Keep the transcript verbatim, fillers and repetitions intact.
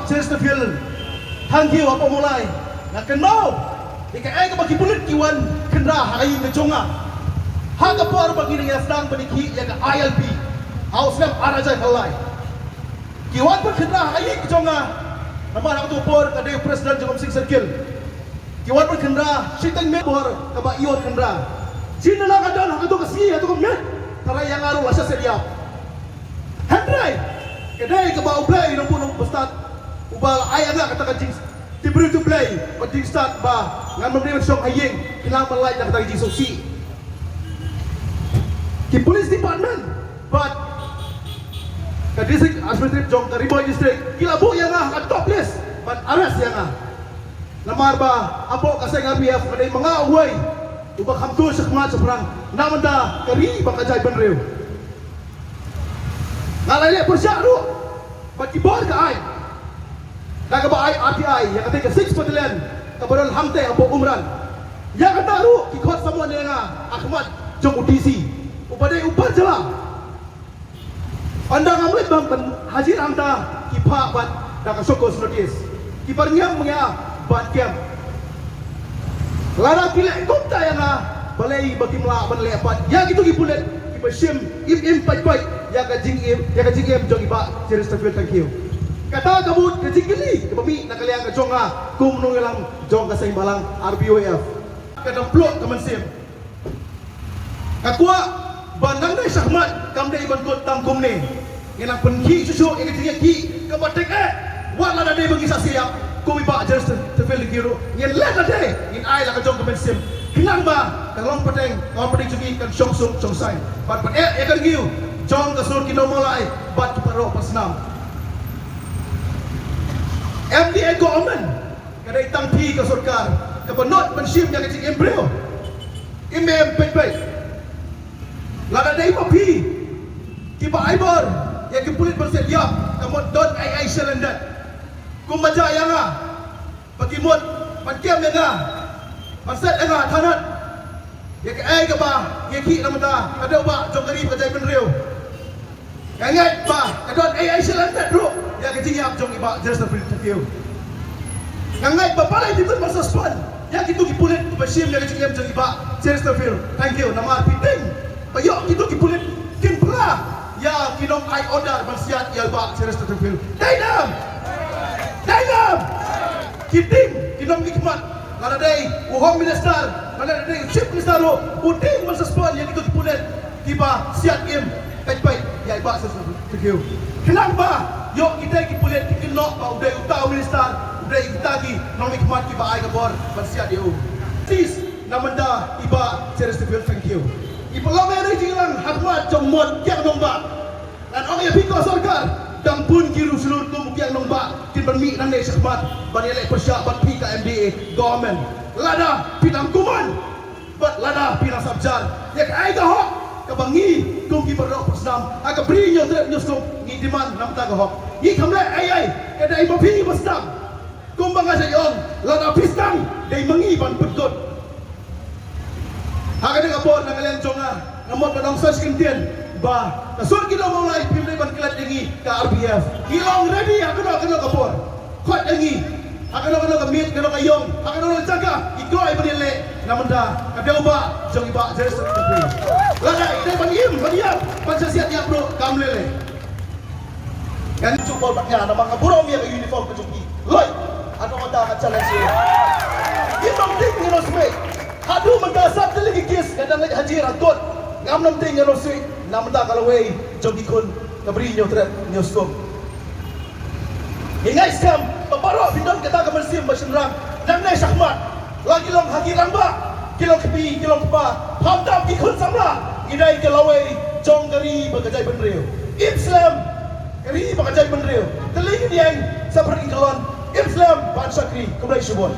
Chesterfield, thank you, hapoh Mawlai. Nga kynmaw ïa kaei kaba ki pulit ki wan khynra ha ka ïing ka jong nga ha ka por ba ngi dang ïa sdang ban ïakhih ïa ka I L P ha u snem ar hajar khatlai. Ki wan ban khynra ha ka ïing ka jong nga namar ha kato ka por nga dei u president jong Umsning Circle. Ki wan ban khynra shiteng miet por kaba ïoh khynra. Shisien la nga don ha kato ka sngi ha kato ka miet, tharai ïa nga ruh la shisha ïap. Hynrei ka dei kaba U Blei u nongbuh nongstad uba la ai ïa nga kata ka jingtip briew U Blei bad jingstad ba ngan ym dei ban shong ha ïing khnang ban lait na kata ka jingsngewsih. Ki police department bad ka district administrative jong ka Ri Bhoi district ki la buh ïa nga ha ka top list ban arrest ïa nga. Namar ba hapoh ka seng R P F ka dei ma nga uwei uba kham tur shakhmat shaphrang na bynta ka ri bad ka jaitbynriew. Nga la leh pyrshah ruh bad ki bor ka aiñ da kaba ai R T I ïa kata ka six Battalion kaba don hangtei hapoh Umran. Ïa kata ruh ki khot samon ïa nga ha khmat jong u D C uba dei u bar jylla. Ynda ngam leit ban hajir hangta ki phah bad da ka show cause notice. Ki byrngem ïa nga ban kem. Lada ki leh kumta ïa nga, balei ba kim lah ban leh pat ïa kito ki pulit kiba shim im im pait pait ïa ka jingim, ïa ka jingim jong i Bah Chesterfield Thangkhiew. Kata ka mut ka jingkylli kaba mih na ka liang ka jong nga kum u nongïalam jong ka seng balang R B Y F. Ka dang pynlut ka mynsiem. Nga kwah ba nangne shakhmat kam dei ban kut tang kumne. Ngin nang pynkhih shuh shuh ïa ka jingïakhih kaba tyngeh. Wat lada dei ba ngi sa siap kum i Bah Chesterfield Thangkhiew ruh, ngin leh lade, ngin ai la ka jong ka mynsiem khnang ba ka long pateng, ka long pateng jong ngi kan shong suk shong saiñ. Bad pyneh ïa ka review jong ka sur ki nongmawlai bad ki paralok pansnam. M D A government ka dei tang phi ka sorkar kaba nud ban shim ïa ka jingim briew. Im em peit peit. Lada dei ma phi kiba ai bor ïa ki pulit ban siat ïap, ka mut don ai ai shalyndet. Kumba jia ïa nga ba ki mut ban kem ïa nga, ban siat ïa nga thanat ïa kaei kaba ïakhih na bynta ka dewbah jong ka ri bad ka jaitbynriew. Nga ngeit ba ka don ai ai shalyndet ruh ïa ka jingïap jong i Bah Chesterfield Thangkhiew. Nga ngeit ba balei phi kut ban suspend ïa kito ki pulit ba shim ïa ka jingim jong i Bah Chesterfield Thangkhiew, namar phi tieng ba ïoh kito ki pulit kin phla ïa ki nong ai order ban siat ïa i Bah Chesterfield Thangkhiew. Dei ne em? Dei ne em? Ki tieng, ki nongmihkhmat, lada dei u Home Minister, lada dei u Chief Minister ruh, u tieng ban suspend ïa kito ki pulit kiba siat im peit peit ïa i Bah Chesterfield Thangkhiew. Khnang ba ïoh kita ki pulit ki kynnoh ba u dei uta u minister, u dei kita ki nongmihkhmat kiba ai ka bor ban siat ïa u. Tis na bynta i Bah Chesterfield Thangkhiew. I pynlong ïa ka jingïalang ha khmat jong u Mon Kiang Nangbah. Ngan ong ïa phi ko sorkar, dang bun ki riewshlur kum u Kiang Nangbah kin ban mih nangne shakhmat ban ïaleh pyrshah bad phi ka M D A government. Lada phi dang kumne bad lada phi dang sap jar ïa kaei ka hok kaba ngi kum ki paralok pansnam ha ka Bri Hynñiewtrep Hynñiewskum ngi demand na bynta ka hok. Ngi khlem leh ei ei, ka dei ma phi ba sdang. Kumba nga sa ong, lada phi sdang dei ma ngi ban pynkut. Ha kane ka por na ka liang jong nga, nga mut ban ong sa shi kyntien ba ka sur ki nongmawlai phim dei ban klet ïa ngi ka R P F. Ngi long ready ha kano kano ka por. Khot ïa ngi ha kano kano ka miet, kano ka ïong, ha kano kano ka jaka, ngi kloi ban ïaleh na bynta ka dewbah jong i Bah Chesterfield Thangkhiew. Lada i dei ban im ban ïap ban sa siat ïap ruh kam leh leh. Ngan ïa jubor bad nga namar nga burom ïa ka uniform ka jong ki. Loi, haduh mynta nga challenge ïa. Ngim dang tieng ngim dang sngewsih. Haduh mynta sa tylli ki case nga dang leit hajir ha court. Ngam dang tieng ngim dang sngewsih na bynta ka lawei jong ki khun ka Bri Hynñiewtrep Hynñiewskum. Ngi ngeit skhem ba baroh phi don kata ka mynsiem ba shynrang. Nangne shakhmat, la ki long ha ki rangbah, ki long kmie, ki long kpa, khamtam ki khun samla, ngi dei ka lawei jong ka ri bad ka jaitbynriew. Ïeit slem ka ri bad ka jaitbynriew. Ka liang ka dieng sa pyrkhat ïa ka lon. Ïeit slem ban shakri, khublei shibun.